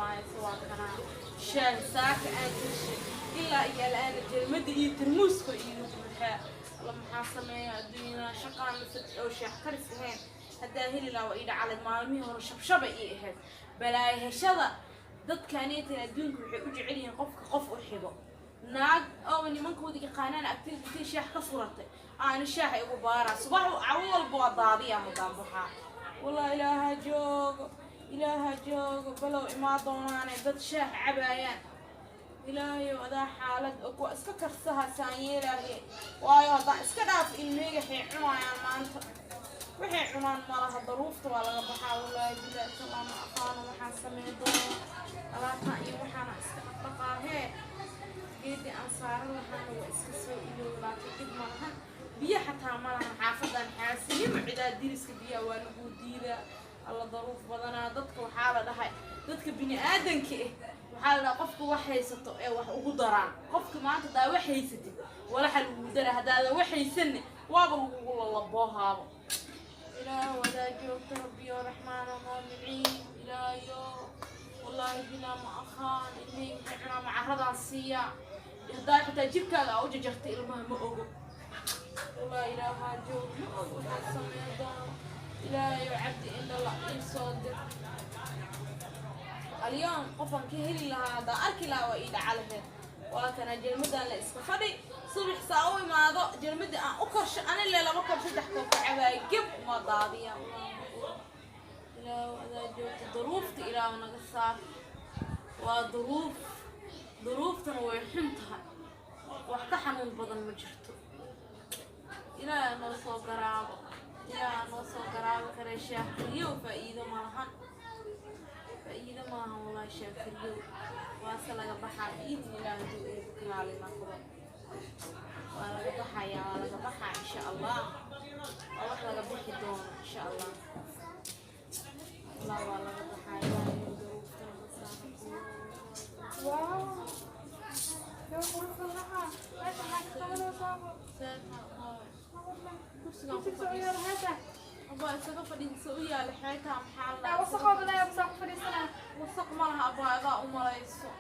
Mahayso. Waa kanaa shaah saaka aan gashay ilaa iyo al'aana jelmada iyo tarmuuska iiga buuxaa. Alla, maxaa sameeya adduunyada? Shaqaan oo shaah karis ahayn haddaa heli lahaa waa ii dhacaled. Maalmihii hore shabshaba ii ahayd balaayo heshada. Dadkaneetan adduunka waxay u jecel yihiin qofka qof u xigo. Naag oo nimankooda yaqaanaan agtida intay shaah ka furatay aana shaaxa igu baaraa subax cawo walba waa daadiya haddaan baxaa. Wallah, Ilaaha joogo, Ilaaha joogo, balow imaa doonaane dad shaah cabaayaan. Ilaahayow, adaa xaalad og. Waa iska karsaha saan yeelaaye, waayo haddaan iska dhaaf ilmeyga waxay cunayaan maanta, waxay cunaan malaha. Daruufta waa laga baxaa. Wallaahi bilaahi talaa ma aqaano waxaan sameyn doono. Alaabtaan iyo waxaana iska dhaqdhaqaahee, geedii aan saaran lahaana waa iska soo iloow, laakiin dhib ma lahan. Biyo xataa ma lahan xaafadan, xaasinimo cidaa diriska biyaha waa lagu diidaa. Alla, daruuf badanaa. Dadka waxaa la dhahay, dadka bini aadanka ah waxaa la dhahay, qofka wax haysato ee wax ugu daraan. Qofka maanta haddaa wax haysatid, walaxa lagugu daraa. Haddaadan wax haysanne, waaba lagugu lalaboohaabo. Ilaah wadaa joogta, Rabbiyo Raxmaano noo miciin. Ilaahayo, wallaahi bilaa ma aqaan ilmihii maxay cunaa. Macaradaan siiyaa haddaa xitaa jirkaaga aa u jajartay ilmaha ma ogo. Wallahi Ilaahaa joog, ma ogo waxaan sameyn doono. Ilaahayo, cabdi indhala ii soo dir. Alyoon qofaan ka heli lahaa haddaan arki lahaa waa ii dhaca laheyd. Waa kana jelmadan la iska fadhi. Subax saa u imaado, jelmadii aan u karsho ani le laba koob saddex koob ka cabaayo, geb uma daadiya. Ilaahu adaa joogta, duruufta Ilaahu naga saar. Waa duruuf, duruuftana way xun tahay, wax ka xanuun badan ma jirto. Ilaaha noo soo garaabo, Ilaaha noo soo garaabi karee. Shaakiriyow faa'iido ma lahan, faa'iido ma lahan wallahi. Shaakiriyow waase laga baxaa biidni Ilaah, hadduu Eebbe ka raali noqdo. Waa laga baxayaa, waa laga baxaa insha Allah. Waa wax laga bixi doono insha Allah. Allah, waa laga baxaa. Ilaahay duruufta naga saaro. Wow. Gabar qurux badan. Meesha maxaa ka qabanaysaa? Kursigaan ku Kursiga soo yaala fadhiiso. heesa. Abaa, isaga fadhiisa u yaala xeetaa maxaa la Yaa wasaqoo badan ayaa basaa ku fadhiisanaa. Wasaq ma laha abaa, adaa u malayso.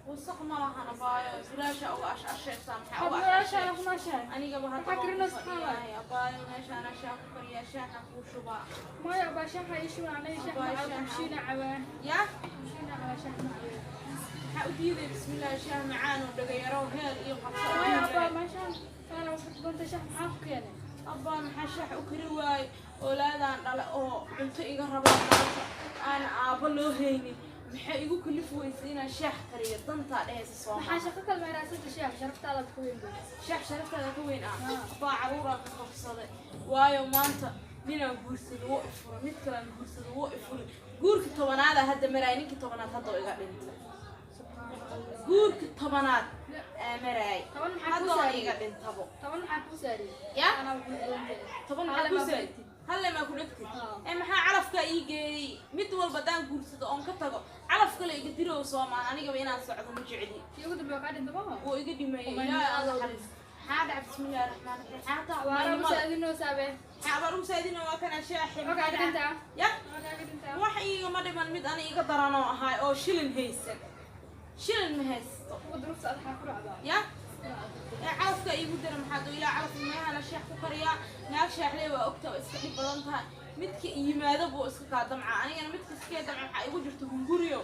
Wasaq ma lahan abaayo, bilaasha uga ashashaysaa maxaa uga Hadda meesha ashashay? ku nooshahay. Anigaba hadda Maxaa waan ku karinaysaa? fadhiyahay abaayo, meeshaana shaah ku kariyaa, shaaxa kuu shubaa. Maya, abaa, shaaha ii shuban aniga shaah Abaa, ma cabo. shaaha. Kushiina cabaa. Ya. Kushiina cabaa, shaah ma cabo. Maxaa u diiday? Bismillaah, shaah macaan oo dhagayaro heel iyo qabso. Maya abaa, meeshaan kaana wasaq badanta, shaah maxaa ku keenay? Abbaa, maxaa shaax u kari waaye? Oolaadaan dhale oo cunto iga rabaa maanta aana aabbo loo haynin, maxay igu kalif weysay inaan shaax kariyo? Dantaa dhehaysa soo Maxaa shaqo kale meeraasanta, shaah sharaftaada ku weyn bay. Shaax sharaftaada ka weyn ah? Abbaa, caruuraa ka qabsaday, waayo maanta ninaan guursado wuu ifura, mid kalaan guursado wuu ifuri. Guurka 10aada hadda maraay, ninkii 10aad hadda oo iga dhintay. Guurka 10aad aa maraay. 10 maxaa Hadda kuu oo saariyey? iga dhintabo. 10 maxaa kuu saariyey? Ya. Anaa wuxuu doontay. 10 Hal maxaa kuu maa ku saariyey? dhegtid. Halle maa ku dhegtid? Haa. Ee, maxaa calafkaa ii geeyey? Mid walba haddaan guursado oon ka tago, calaf kale iga dirow soomaan. Anigaba inaan socdo ma jecli. Kii ugu dambeeya kaa dhinta maha? Wuu iga dhimeeyey. Kumanimo Ilaahay aan aad u naxariis. Maxaa dhaca? Bismillahi raxmaan raxiim, xaataa Waana kumaynimada. musaadinoo saabe. Maxaa abaar ugu saadina? Waa kana shaaxi. Maxaa kaaga dhintaa? Ya. Maxaa kaaga dhintaa? Wax iigama dhiman. Mid ani iga daranoo ahaay oo shilin haysan, shilin ma haysto. Ugu duruufta aad xaa ku dhacdaa. Ya, ee calafka iigu dara. Maxaad oo ilaa calaf meehana shax ku kariyaa? Naag shaaxley waa ogta, oo iska dhib badan tahay. Midka yimaado buu iska kaa damca, anigana midka iskee damca waxaa igu jirta hunguriyo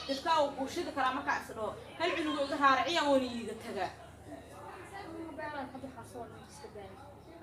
dadkaa uu kuushidi karaa. Markaa is dhaho hal cunugo iga raariciya, woona iiga tagaa. Beeraan hadda waxaa soo dhan iska daaya.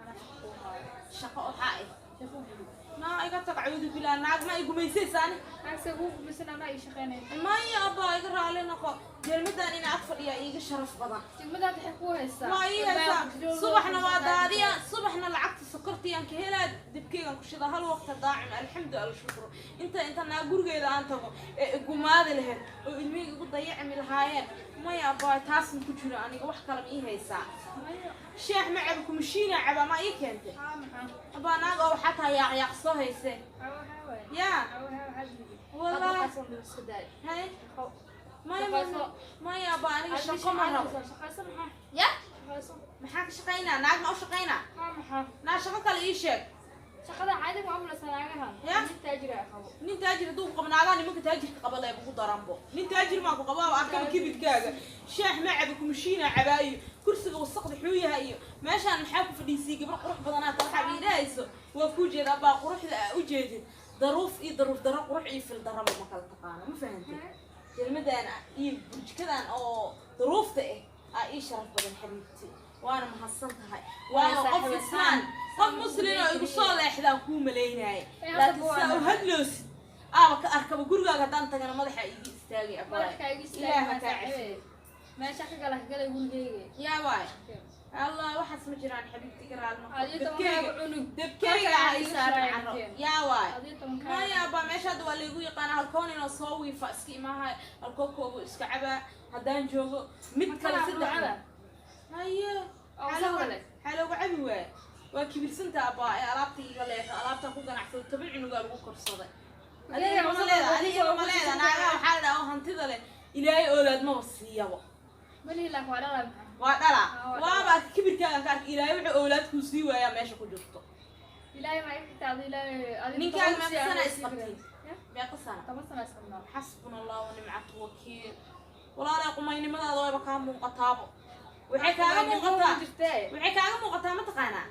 Anaa shaqo kuu haayo. Shaqo waxaa ah? Shaqo guri. Naa iga tag, cacuudu bilaa. Naag ma igumaysaysaani? Naagse kuu gumaysan, anaa ii shaqaynaya. Maya abaa, iga raali noqo. Jelmadan ina ag fadhiyaa iiga sharaf badan. Jilmadaad waxay kuu haysaa. Waa ii haysaa. Subaxna waa daadiya, subaxna lacagta sokortiyaan ka helaa, dibkeygan ku shidaa. Hal waqta daacim, alxamdu alshukru. Inta naa gurigeeda aan tago ee igumaadi lahayd oo ilmihayga igu dayacmi lahaayeen. Maya abaa, taas ma ku jiro aniga. Wax kale ma ii haysaa? Maya. Sheex ma cabo, kumashiina caba ma ii keentay? Haa, maxaa? Abaa, naag oo waxaa tahay yaaqyaaq soo hayse. Waxaa waaye. Yaa. Waxaa waxaa jiri. Wallah. Hadda waxaa soo dhan iska daaya. Hay. Shaqo. Maya, maya, maya abaa, aniga shaqo ma rabo. Shaqayso maxaa? Ya. Shaqayso. Maxaa ka shaqaynaa? Naag ma u shaqaynaa? Haa, maxaa? Naa shaqo kale ii sheeg. Shaqada caadiga maamula sanaagaha. Ya? Nin taajir ah qabo. Nin taajir hadduu ku qabo, naagaha nimanka taajirka qaba lee ugu daranbo. Nin taajir maa ku qabaa? Arkaba kibirkaaga. Shaah ma cabo, kumashiina cabaa iyo kursiga wasaqda xuuyaha iyo meeshaan maxaa ku fadhiisiyey? Gabar qurux badanaa ta waxaad iidhahayso waa kuu jeeda abaa. Quruxda aa u jeedid daruuf iyo daruuf darro, qurux iyo fil darraba ma kala taqaano. Ma fahantay? Jelmadan iyo burjikadan oo daruufta ah aa ii sharaf badan, xabiibti, waana mahadsan tahay. Waayo qof islaan, qof muslin oo igu soo leexdaan kuu malaynaaye, laakiin saa u hadloosid aaba ka arkaba. Gurigaaga haddaan tagana madaxa iiga istaagay, abaa. Madaxka iga Ilaaha istaagay. kaa cafiyo. Meesha ka gala galay gurigeyga. Yaa waay, Allah, waxaas ma jiraan, xabiibti, garaal noqo. Adiga Dabkeyga tobankaaga cunug. dabkeyga Halkaa ha iga saaraya shubin caro. keen. Yaa waay. Adiga tobankaaga. Maya abaa, meesha hadda waa laygu yaqaana. Halkoon inoo soo wiifa iska imaahay, halkoo koobu iska cabaa haddaan joogo mid kale Makalaa saddex. caba. Haye. Oo wasaqda leh. Maxaa loogu cabi waaya? Waa kibirsantaa, abaa, ee alaabta iga leexo. Alaabtaan ku ganacsado 10 cunugaa lagu korsaday. Adiga ma leeda, adiga ma leeda. Naagaha waxaa la dhahaa oo hantida leh Ilaahay oolaad maba siiyaba. Malihi, laakiin waa dhalaa maxaa? Waa dhalaa. Ah, waa. Waaba arka kibirkaaga ka arka. Ilaahay wuxuu oolaad kuu sii waayaa meesha ku jirto. Ilaahay ma iga xigta adi Ilaahay adi. Ninkaaga 10 meeqa sana sii isqabtiin? Ya? Meeqa sana? 10 sana isqabnaa. Xasbuna Allah wa nimcatu wakiil. Walaalay, qumaynimadaada wayba kaa muuqataabo. Waxay kaaga muuqataa, jirtee. waxay kaaga muuqataa, ma taqaanaa,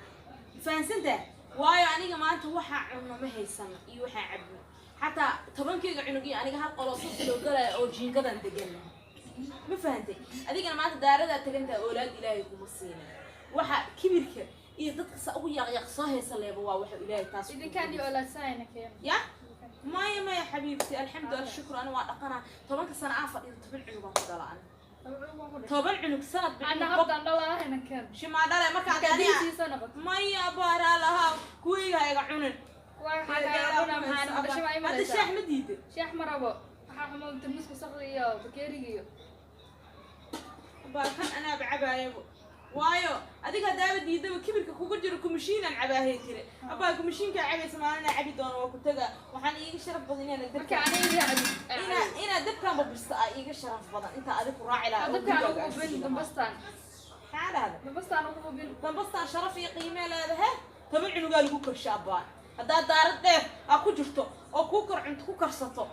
fahansantaa? Waayo aniga maanta waxaa cunno ma haysano iyo waxaa cabno. Xataa 10-keyga cunug iyo aniga hal qoloo sas loo galaya oo jiingadan degan. Ma fahantay? Adigana maanta daaradaa tagantaa, oolaad Ilaahay kuma siinin. Waxa kibirka iyo dadka sa ugu yaaqyaaq soo haysa leeba waa waxa Ilaahay taas kugu Idinkaan iyo olaadsanayna keena. Ya maya, maya, xabiibti, alxamdu alshukr. Ana waa dhaqanaa. 10-ka sana aan fadhido 10 cunug aan ku dhala ani. 10 cunug waan ku dhashay. 10 cunug sanad Ana haddaan dhalaahayna keen. Shimaa dhale markaa Markaa aniga diisiisa noqoto. Maya, baaraa lahaa, kuweyga ha iga cunin. Waa waxaa kaaga cunaa maxaa dhashay maa Hadda imanaysaa. Shaah ma diiday? Shaah ma rabo. Waxaa xumo tarmuuska wasaqda iyo bakeeriga iyo. Baa kan anaaba cabaayabo. Waayo adiga haddaaba diidaba, kibirka kugu jiro kumashiinaan cabaahey tire. Abaa, kumashiinkaa cabaysa maalinaa cabi doono waa ku tagaa. Waxaan iiga sharaf badan inaana Marka dabka aniga cabi. inaa dabkaan babista aa iiga sharaf badan intaa adig ku raaci lahaa oo Dabkaan gurigaaga ugu hubin aadsiin lahaa. Dambastaan. Maxaa dhahda? Dambastaan ugu hubin. Dambastaan sharaf iyo qiimee leedahay. 10 cunugaa lagu korsha, abaa. Haddaad daarad dheer aa ku jirto oo kuu kor cunto ku karsato,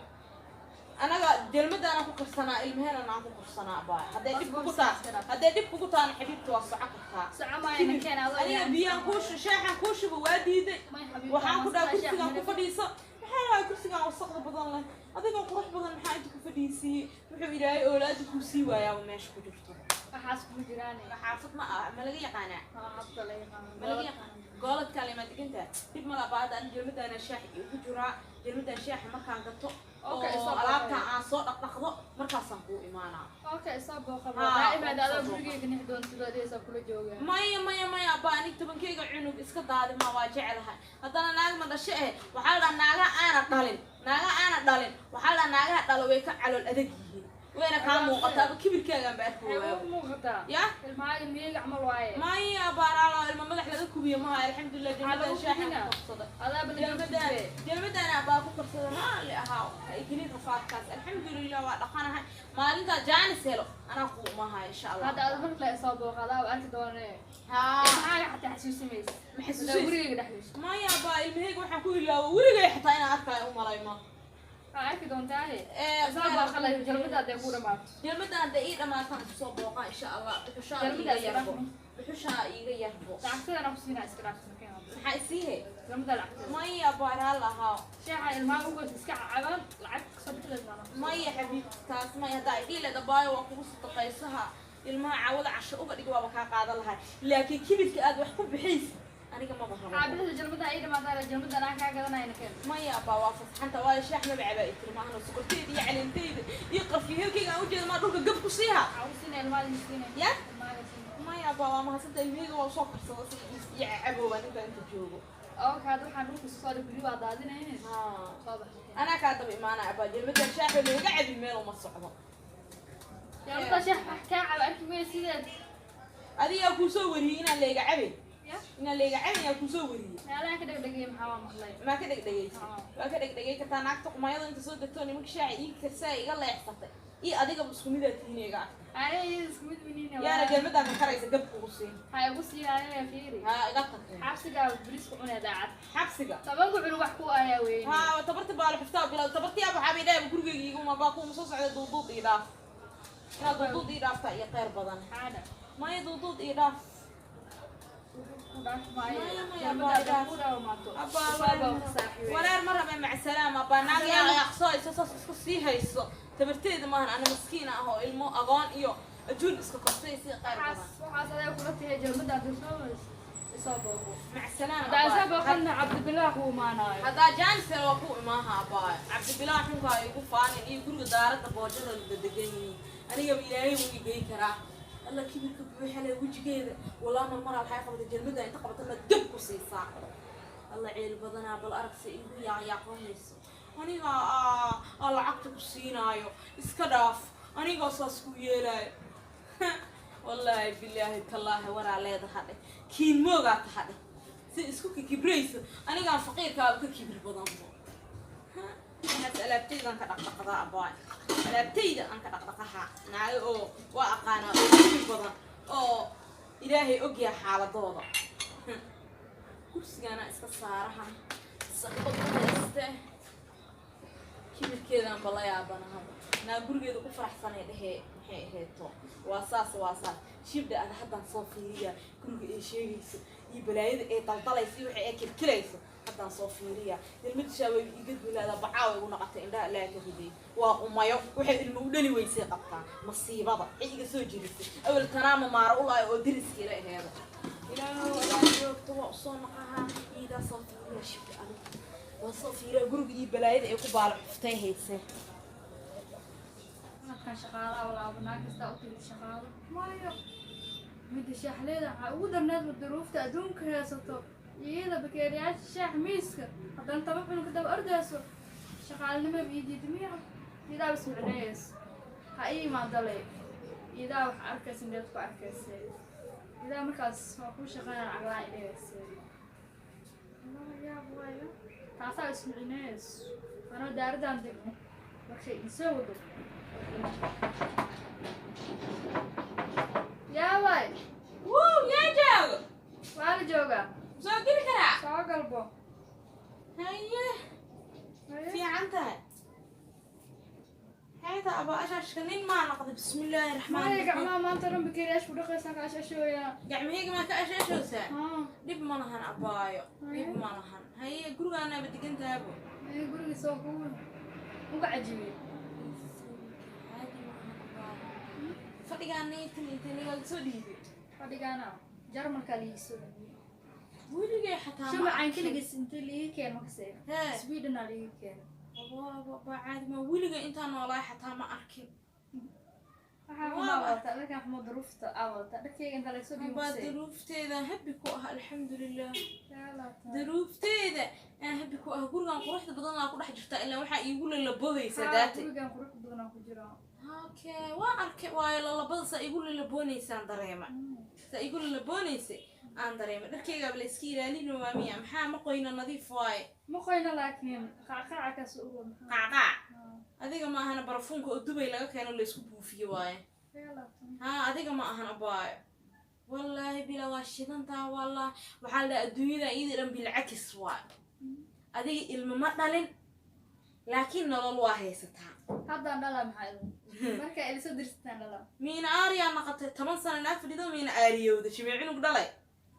anaga jelmadaanaan ku karsanaa, ilmaheenana aan ku karsanaa, abaa. Hadday dhib kugu taa, hadday dhib kugu taana, xabiibta, waa soco kartaa. Soco maayana keen adoo. Aniga biyaan kuu shaaxaan kuu shubo waa diiday. May xabiibti. Waxaan ku dhaha kursigaan ku fadhiiso. Maxaa waay kursigaan wasaqda badan leh? Adigoo qurux badan maxaa inta ku fadhiisiiyey? Wuxuu Ilaahay oolaada kuu sii waayaaba meesha ku jirto. Waxaas kuma jiraan. Xaafad ma ah, ma laga yaqaanaa? Xaafadda la yaqaano. Ma laga yaqaan gooladkaa lema degantaa? Dhib ma laba. Hadda ani jelmadaana shaax igu jiraa. Jelmadan shaaxa markaan gato Okay, oo isoo alaabtaan aan soo dhaqdhaqdo, markaasaan kuu imaanaa. Okay, isoo booqa. Haa, Daa imaada isoo adoo booqa. gurigeyga nix doontido adiyaysaa kula joogaa. Maya, maya, maya, abaa, anig 10-keyga cunug iska daadima waa jecelahay. Haddana naag ma dhashe eh. Waxaa la dhahaa naagaha aana dhalin, naagaha aana dhalin, waxaa la dhahaa naagaha dhalo way ka calool adag yihiin. Wayna kaa muuqataaba kibirkaagaan ba Waxay arkooyaa. ugu muuqataa. Ya. Ilmahaaga miyiga camal waaye. Maya, baaraalo ilma madax laga kubiyo maha. Alxamdulilah, Maxaa jelmadan lagu shaaxan kubinaa? ku korsaday. Adaaba la Jelmadan, joogtay. jelmadan abaa ku korsada. Raalli ahaa, ha igelin rafaadkaas. Alxamdulilah, waa dhaqanahay. Maalintaa jaanis helo anaa kuu umahay, insha Allah. Hadda aad markale isoo booqa adaaba arki doonee. Haa. Ilmahaaga xataa xasuusimaysa. Ma Hadaa xasuusinaysa? gurigeyga dhexdiisa. Maya, baa, ilmahayga waxaan ku ilaawo weligay xitaa inaan arkaayo u malayma. Waxaa arki doontaahe. Ee, Isoo booqa la jalmada hadday ku dhamaato. Jelmadan hadday ii dhamaataan kusoo booqaa, insha Allah. Dhuxushaa Jelmada iiga iska yarbo. dhaaf. Dhuxushaa iiga yarbo. Lacagtadana ku siinaa, iska dhaafsan keen hadda. Maxaa isiihe? Jalmada lacagtada. Maya, baaraal ahaa. Shaaxa ilmaha ugu iska cabaan lacag kasoo bixi maana. Maya, xabiibti, taas maya. Haddaa idhii leeda baayo waa kugu sadaqaysaha ilmaha caawada casho uga dhig, waaba kaa qaadan lahay. Laakiin kibirka aad wax ku bixiysa aniga maba rabo. Xaabixda jalmada ay dhamaataa jalmada anaa kaa gadanayna keen. Maya, abaa, waa fasaxanta. Waayo shaax maba cabaa tiri maahano. Sokorteyda iyo caleenteyda iyo qarfiyeelkayga aan ujeeda maa dhulka gab ku siiha. Waxaa ugu siinaya ilmaha siinaya. Ya. Ilmaha siinaya. Maya, abaa, waa mahadsanta. Ilmahayga waa usoo karsada si iyo caboobaan intaan inta joogo. Oo kaad waxaan dhulka soo dhig guri waa daadinayne. Haa. Soo baxay. Anaa kaa daba imaanaya, abaa. Jelmadan shaaxa looga cabin meel uma socdo. Jalmada shaax wax kaa cabo arki wey sideed. Adigaa kuu soo wariyey inaan layga cabin. Ya. Inaan layga cabayaa kusoo wariyey. Meelaha ka dhegdhegay maxaa waa maqlay. Maa ka dhegdhegaysay? Haa. Waa ka dhegdhegay kartaa naagta qumayada inta soo degtoo nimanka shaaci ii karsaa iga leexsatay iyo adigaba isku midaa tihiin iga arka. Ay, isku mid winiina. Yaana jelmadaa ka karaysa gab kugu siin. Ha igu siiyaaye fiiri. Haa, iga tagtay. Xabsigaa bariis ku cunee daacad. Xabsiga. 10-ka cunug wax ku ayaa weyne. Haa, tabarti baa la xuftaa bilaw tabartiyaa waxaa bay dhahay gurigayga iguma baa kuuma soo socda duuduud ii dhaaf inaad duuduud ii dhaaftaa iyo kheyr badan. Xaada. Maya, duuduud ii dhaaf. Ku dhaaf maayo. Maya, maya, Jelmada baa ku dhaawamaato. Abbaa. Baa ku saaxiibay. Wareer ma rabe, mac salaama abbaa. Naag yaa yaqsoo hayso saas isku sii hayso tabarteeda maahan. Ana miskiin ah oo ilmo agoon iyo ajuun iska kortay si kheyr badan. Waxaas adaa kula tahay jelmada hadii soo marayso. Isoo booqo. Mac salaama. Haddaa isoo Abbaa. booqana Cabdibilaah kuu imaanayo. Haddaa jaanisel waa ku imaaha abbaa. Cabdibilaa xunkaa igu faanin iyo guriga daaradda boojada la degan yihiin anigaba Ilaahay wuu igey karaa. Alla kibirka buuxale wejigeeda walaa marmaraa waxay qabatay jelmada inta qabata ma dab ku siisaa. Alla ceel badanaa bal aragse igu yaaqyaaqo hayso aniga aa lacagta ku siinaayo iska dhaaf anigoo saas ku yeelaayo. Wallaahi bilaahi tallaahi waraa leedaha dheh kiin moogaa taha dheh si isku kibrayso anigaan faqiirkaaba ka kibir badanbo. Waxaas alaabtaydan ka dhaqdhaqdaa abaay, alaabtayda aan ka dhaqdhaqaha naago oo waa aqaanaa oo kibir badan oo Ilaahay ogyaha xaaladooda. Kursigaana iska saaraha saqbad ku hayste kibirkeedaan ba la yaabanaha naa gurigeeda ku faraxsanay dhehee maxay aheeto waa saas waa saas shibdha ada haddaan soo fiiriya guriga ay sheegayso iyo balaayada ay daldalayso iyo waxay ay kilkilayso haddaan soo fiiriya ilmadishaa way iga dulaada bacaa way igu naqatay indhaha Allaha ka riday waa qumayo waxay ilmo u dhali weysay qabtaa masiibada waxay iga soo jirisay awel tanaama maaro u lahay oo deriska ila aheeda. Ilaahow adaa joogto waa usoo naqahaa iidaa soo fiiriya shibdha adiga waa soo fiiriya guriga iyo balaayada ay ku baala xuftay hayse. Sanadkan shaqaalaha walaaba naag kasta u timid shaqaalo maayo midda shaaxleeda waxaa ugu darneed duruufta adduunka haysato iyada bakeeriyaasha shaax miiska haddana 10 cunug ka daba ordayso shaqaalinimo iyo diidmiya iidaa bas micneeyeyso ha ii imaadalay iidaa wax arkaysa indeed ku arkaysa iidaa markaas waa kuu shaqeynaa lacag la-aan idhigaysa. Allah yaab waayo taasaa ismicneeyeyso anoo daaradaan degno markay isoo wado yaabay. Wuu yaa joogo? Waa la joogaa. Soo geli karaa? Soo galbo. Haye, fiican tahay hayta abaa ashaashka nin maa noqday bismillaahi raxmaani Maya raxiim. Gacmaha maanta dhan bakeeriyaasha ku dhaqaysaa ka ashashooyaa. Gacmahayga maa ka ashaashoosaa? Haa. Dhib ma lahan abaayo, dhib ma lahan. Haye, gurigaanaaba degan tahabo. Ay, guriga soo kuwa uga cajibiyey. Caadi ma ahan abaayo fadhigaana intan intan soo dhiibay. Fadhigaana Jarmalka liiso. Weligay xataa ma Shumacaan arkin. keligiis inta liiga keeno makasee. Hee. Sweden aa liiga keeno. Abaa caadi ma weligay intaan noolaay xataa ma arkin. Waxaa xumaa wadataa dharkaan xumo duruufta aa wadataa dharkeyga inta laysoo dhiibo Abaa makasee. Duruufteeda happy ku ah, alxamdulilah. Duruufteeda aan happy ku ah. Gurigan quruxda badan aa ku dhex jirtaa ilaa waxaa iigu lalaboohaysaa daate. Gurigan qurux badan aa ku jira. Okay, waa arkay waayo lalabada saa igu lalaboonaysaan dareema saa igu lalaboonaysay aan dareema dharkeygaaba la iska ilaalin waa miya maxaa ma qoyna nadiif waaye. Ma qoyna laakiin qacqaca kaas uga maxaa. Qacqaac adiga ma ahana barafuunka oo Dubay laga keeno laysku buufiye waaye. Haa, adiga ma ahan abaayo. Wallaahi bila waa shidantaa wallah waxaa la dhaha adduunyada iyada dhan bilcakis waay adiga ilmo ma dhalin laakiin nolol waa haysataa. Haddaan dhalaa maxaa idin markaa iliso dirsataan dhalaa. Miina aariyaa naqatay 10 sano naa fadhido miina aariyowda shimee cunug dhalay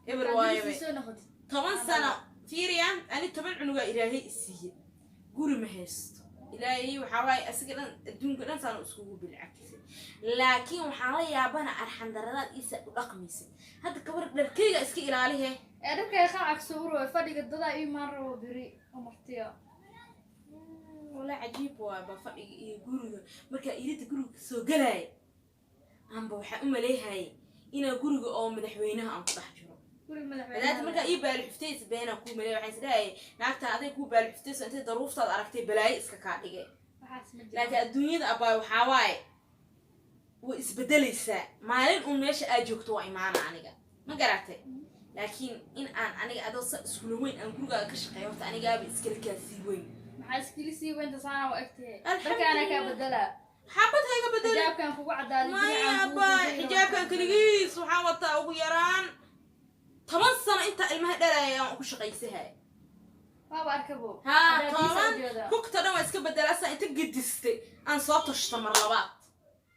eber waayo Haddii soo noqotid. 10 sano fiiriya ani 10 cunugaa Ilaahay isiiye guri ma haysto. Ilaahay waxaa waaye asiga dhan adduunka dhan saanu iskugu bilcakisay laakiin waxaan la yaabana arxandaradaad iisa u dhaqmaysa hadda kabar dharkeyga iska ilaalihe. Ee dharkay qaaca soo urooy fadhiga dadaa ii maan rabo biri oo martiya. Walaa cajiib waay ba fadhiga iyo guriga markaa iridda guriga kasoo galaya amba waxaa u maleehayay inaa guriga oo madaxweynaha aan ku dhex jiro. Guriga Madaxda madaxweynaha. Markaa ii baalixuftaysa beenaa kuu maleey waxaan isdhahayay naagta aday kuu baalixuftayso intay daruuftaad aragtay balaayo iska kaa dhigay. Waxaas ma jiro. Laakiin adduunyada abaa waxaa waaye way isbedelaysaa maalin uun meesha aad joogto waa imaana aniga ma garatay. Laakiin in aan aniga adoo sa iskula weyn aan gurigaaga ka shaqeeyo, horta anigaaba iskala kaasii weyn. Maxaa iskili sii weynta saana u egtahay? Alxamdulillah. Dharkaana kaa bedelaa. Xabad hayga bedeli. Xijaabkan kugu cadaaday. Maya abaa, xijaabkan keligiis waxaan wataa ugu yaraan 10 sano intaa ilmaha dhalaya aan ku shaqaysahay. Waaba arkabo. Haa. Cadaadiisa 10 ujeeda. Kugta dhan waa iska bedela, asaa inta gedistay aan soo tashta mar labaad,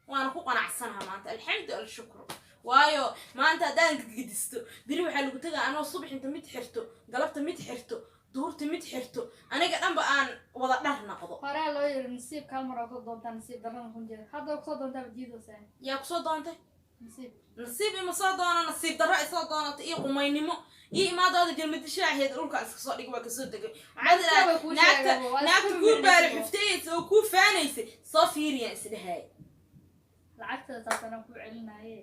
waana ku qanacsanaha maanta, alxamdu alshukru. Waayo maanta haddaan gedisto, beri waxaa lagu tegaa anoo subax inta mid xirto, galabta mid xirto, duhurta mid xirto, aniga dhanba aan wada dhar noqdo. Horaa loo yiri nasiibka hal mar oo kusoo doontaa, nasiib darrada kun jeeda hadda oo kusoo doontaa diidoosaa. Yaa kusoo doontay? Nasiib. Nasiib ima soo doona, nasiib darro ay soo doonata iyo qumaynimo iyo imaadooda jelmadi shaaheed dhulka iska soo dhig, waa kasoo degay. Waxaad Dadka way idhaha kuu naagta sheegeen, waa naagta isku kuu baari micnaysa. Xuftayaysa oo kuu faanaysay soo fiiriyaan isdhahaay. Lacagtada taasana kuu celinaaye.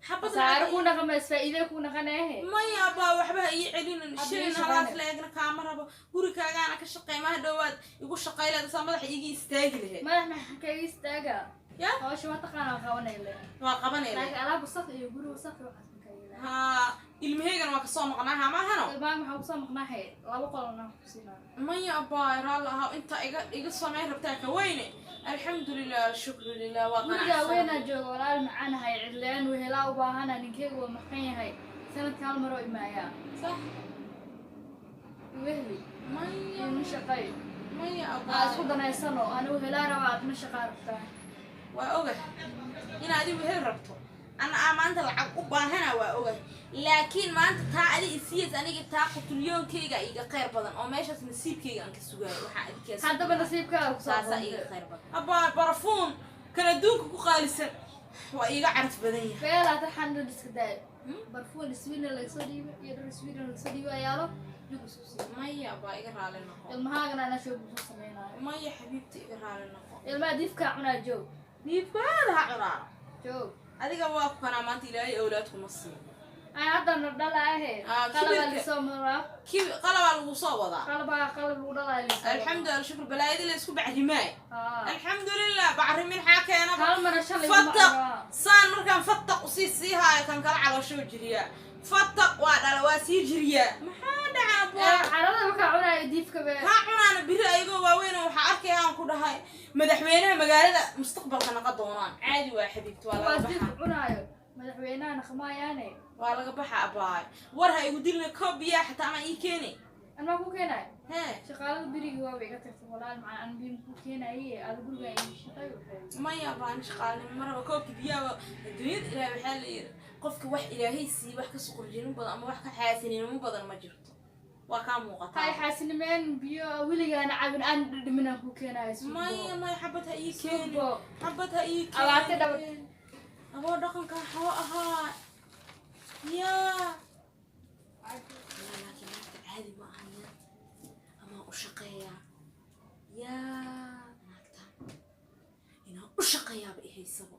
Xabad Khasaaro lacag kuu naqamays, faa'iide kuu naqaneehe. Maya abaa, waxba ha ii celinin. Hadda shilin ii halaas shaqeyne. la eegna kaama rabo, gurikaagaana ka shaqeey. Maha dhowaad igu shaqayleed saa madaxa iiga istaagi lahayd. Madax maxaa kaga istaaga? Ya. Hawsha ma taqaana, waa qabanay le. Waa qabanayla. Laakiin alaab wasaq iyo guri wasaq iyo waxaas ma kaga ilaahay. Haa, ilmaheygana waa kasoo maqnaa hamaahano. Ilmaha maxaa kusoo maqnaahay? Laba qolna ku siinaa. Maya abaa, raalli ahaa, inta iga samayn rabtaa ka weyne. Alxamdulilah, alshukru lilah, waa Gurigaa qanacsanahay. Weynaa jooga walaal macaanahay, cidleen wehelaa u baahana. Ninkeyga waa maqan yahay, sanadka hal maroo imaayaa. Sax. Wehli. Maya. Ima shaqay. Maya Aa, abaa. Isku danaysano, anigu helaa rabaa, adma shaqaa rabtaa. Waa ogahay inaad adigu hel rabto, ana aa maanta lacag u baahana, waa ogahay. Laakiin maanta taa adi isiyas, aniga taa qutulyoonkayga iga khayr badan oo meeshaas nasiibkayga aan ka sugaayo waxaa adikaas. Haddaba nasiibkaaga kusoo Saasaa iiga doontay. khayr badan abaa. Barafuun kan adduunka ku qaalisan waa iiga caraf badan yahay. Beelaa taxan iska daayo. Hmm? Barfuun Sweden laga soo dhiibay iyo dhar Sweden laga soo dhiibay ayaalo jug isku siiyo. Maya abaa, iga raali noqo. Ilmahaagana anaa shoog usoo sameynaayo. Maya xabiibta, iga raali noqo. Ilmaha diifkaa cunaa, joog. Diifkaada ha cunaa. Joog. Adiga waa ku kanaa maanta ilaahay awlaad kuma siin. Ay haddana dhalaahe. Ah, qalabaa kibirka. Lisoo maraa. Kibi qalabaa lagu soo wadaa. Qalabaa, qalab lagu dhalaayo lisoo wadaa. Alxamdu alshukr, balaayada la isku bacrimaay. Haa. Alxamdulilah, bacrimin xaa keenaba? Hal mara shalay uma Fataq. cunaa. Saan markaan fataq usii sii haayo, kan kala calooshoo jiriyaa, fataq waa dhala, waa sii jiriyaa. Maxaa dhacaa Ee, bua? Carada markaa cunaayo diifka be. Kaa cunaana biri ayagoo waaweyn oo waxaa arkaya aan ku dhahay madaxweynaha magaalada mustaqbalka naqa doonaan. Caadi waa xabiibti, waa laga Kuwaas baxa. diifka cunaayo madaxweynaha naqmaayaane. Waa laga baxa abaay. War ha igu dilina, koob biyaa xataa ama ii keeni. Anmaa ku keenayo? Hee. Shaqaalada berigii waaba iga tagtay walaal macaan, an biin ku keenaye, aada guriga ii shaqay waxay. Maya baan shaqaalnimo maraba, koobka biyaha adduunyada ilaah waxaa la yidhi qofka wax ilaahay siiye wax ka suqurjinin badan ama wax ka xaasinimo badan ma jirto, waa kaa muuqataa. Hay xaasinimeen, biyo weligaana cabin aan dhadhamin aan ku keenayo. Maya maya, xabad ha ii keeni. Suubo. Xabad ha ii Abaarte dhab- keeni. Aboo dhaqankaa xawo ahaa yaa, laakiin naagta caadi ma ahan yaa, amaa u shaqeeyaa yaa naagta inaan u shaqeeyaaba i haysabo.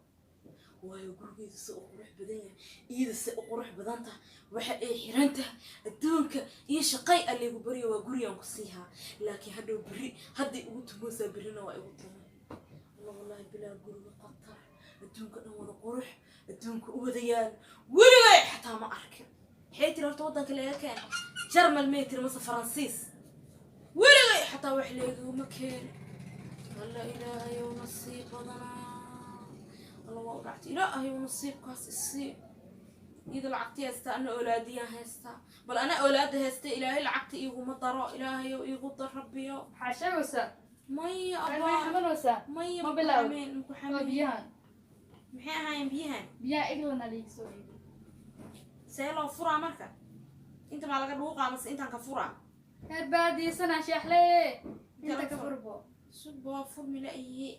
Waayo gurigeedu se u qurux badan yahay, iyada se u qurux badan tahay, waxa ay xiran tahay adduunka iyo shaqay allaygu baryo, waa gurigaan ku siihaa. Laakiin hadhow beri hadday igu tumoosaa, berina waa igu tumay. Alla wallahi bilaa, guriga qatar adduunka dhan wada qurux, adduunka u wada yaal, weligay xataa ma arkin. Maxay tiri horta waddanka laga keena? Jarmal may tiri mase Faransiis? Weligay xataa wax leegaguma keeni. Alla ilaahayow nasiib badanaa, alla waa u dhactay. Ilaahayow nasiibkaas isii. Iyada lacagti haystaa, ana oolaadiyaan haystaa, bal ana oolaada haysta, ilaahay lacagta iiguma daro. Ilaahayow iigu dar, rabbiyo. Maxaa sheegaysaa? Maya Maxay abaa. xamanaysaa? Maya. Ma bilaawd? Xameen maku Waa xameen. biyahan. Maxay ahaayeen biyahan? Biyaha England aa liiga soo dhiibay. See loo furaa marka? Inta maa laga dhuuqaa mase intaan ka furaa? Reer baadiisana sheexle, inta ka furbo. Suba waa furmi la-iye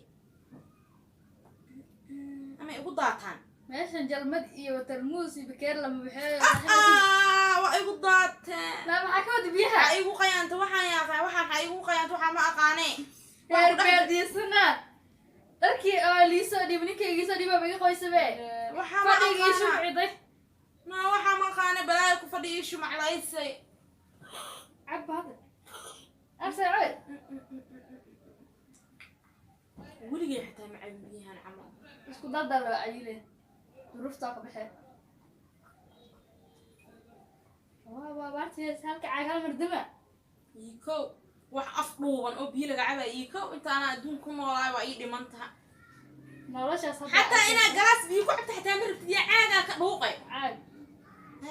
ama igu daataan. Meeshan jalmad iyo tarmuus iyo bakeer lama waxee. Ah, waa igu daateen. La maxaa ka wada biyaha? Waxaa igu qayaanta, waxaan yaaqaa, waxaan waxaa igu qayaanta, waxaa ma aqaane. Reer baadiisana dharkii oo liisoo dhiib, ninkayga iisoo dhiiba iga qoysabe. Waxaa ma Fadhigii aqaana. Shumciday. Ma waxaa ma aqaane, balaayo ku fadhiya ii shumaclaysay. Cabba hadda arsacoy. Weligay xitaa ma cabin biyahan camal. Isku dardar loo cayile, duruuftaa ka baxee. Waa abaartees halka caag hal mar dama. Iikow wax af dhuuban oo biyo laga cabaa iikow intaana adduun ku noolaay waa ii dhiman taha. Noloshaas hadda Xataa inaa galaas biyo ku cabta xataa ma rabtid, yaa caagaa ka dhuuqay. Caag.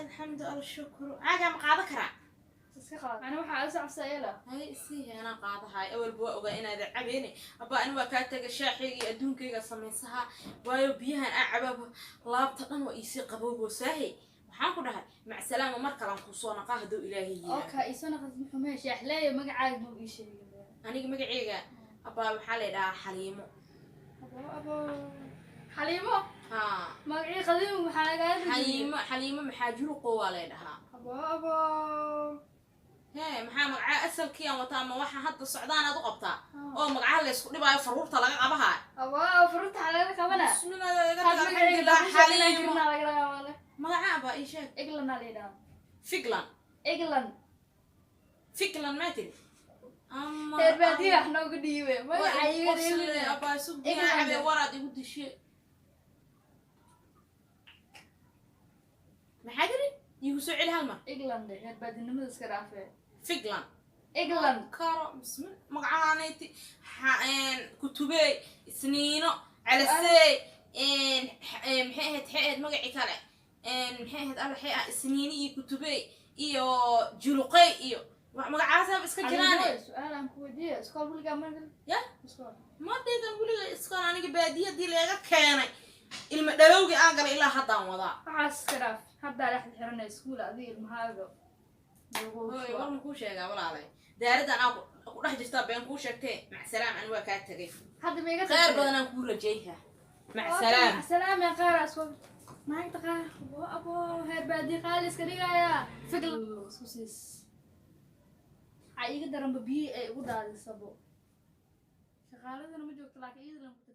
Alxamdu alshukru, caagaa ma qaada karaa? Iska qaad, ani waxaa isu cabsa ela. Hay isii, anaa qaadahay. Awalba waa ogaa inaada cabeene. Abbaa, ani waa kaa taga, shaaxayga iyo adduunkayga samaysaha, waayo biyahan aa cabaaba laabta dhan waa iisii qabowbo saahe. Waxaan ku dhahay macsalaama, mar kalaan kuu soo naqaa hadduu Ilaahay yiraa. Okay, iisoo naqas muxumee shaaxleeyo, magacaaga ma ii sheegin? Aniga magaceyga, abbaa, waxaa la idhahaa Xaliimo. Abo abo, Xaliimo. Haa. Magacii qadiim waxaa lagaaga dejiyey. Xaliimo, Xaliimo Maxaajuruqo waa la idhahaa. Abo abo. Hee, maxaa magacaa asalkii aan wataa ma waxa hadda socdaan aad u qabtaa oo magacaha laysku dhibaayo faruurta laga qabahaa? Abo abo, furunta waxaa laga qabana. Bismillah, iga Had tag. magacayga Alxamdulilah. lagu sheegay Xaliimo jirnaa laga yaabaa. Magacaa baa ii sheeg. Eglan aa la yidhaha. Figlan? Eglan. Figlan maa tiri ama? Reer baadiye wax nooga dhiibe magaca iga Qosle. reebine. Abaa isu Eglan. cabe, waraad igu dishe. Maxaa tiri? Iigu soo celi hal mar. Eglan de, reer baadinimada iska dhaafee. Figlan? Eglan. Karo bismil magacaanayti kutubey, Isniino, Calasey, maxay ahayd, maxay ahayd magacii kale, maxay ahayd alla, waxay ah Isniini iyo Kutubey iyo Juluqey iyo magacaasaaba iska jiraane. Su-aal aan ku weydiiye, iskool weligaa ma gelin? Ya? Iskool. Ma dhigan weliga iskool aniga. Baadiya haddii laga keenay, ilma dhalowgii aan galay ilaa haddaan wadaa. Waxaas iska dhaaf, haddaa dhexda xiranay iskuul adiga ilmahaaga. Hooy, war ma kuu sheegaa walaalay? Daaradan aa ku dhex jirtaa been kuu sheegtee. Macsalaam, ani waa kaa tegay. Hadda ma iga Khayr tagtay? badan aan kuu rajayha. Macsalaam. Salaam ya qaar isku maanta qaar. Abo abo, heer baadiye qaali iska dhigayaa. Figl isku siis, waxaa iiga daranba biyi ay ugu daadisabo. Shaqaaladana ma joogto, laakiin iyada lan ku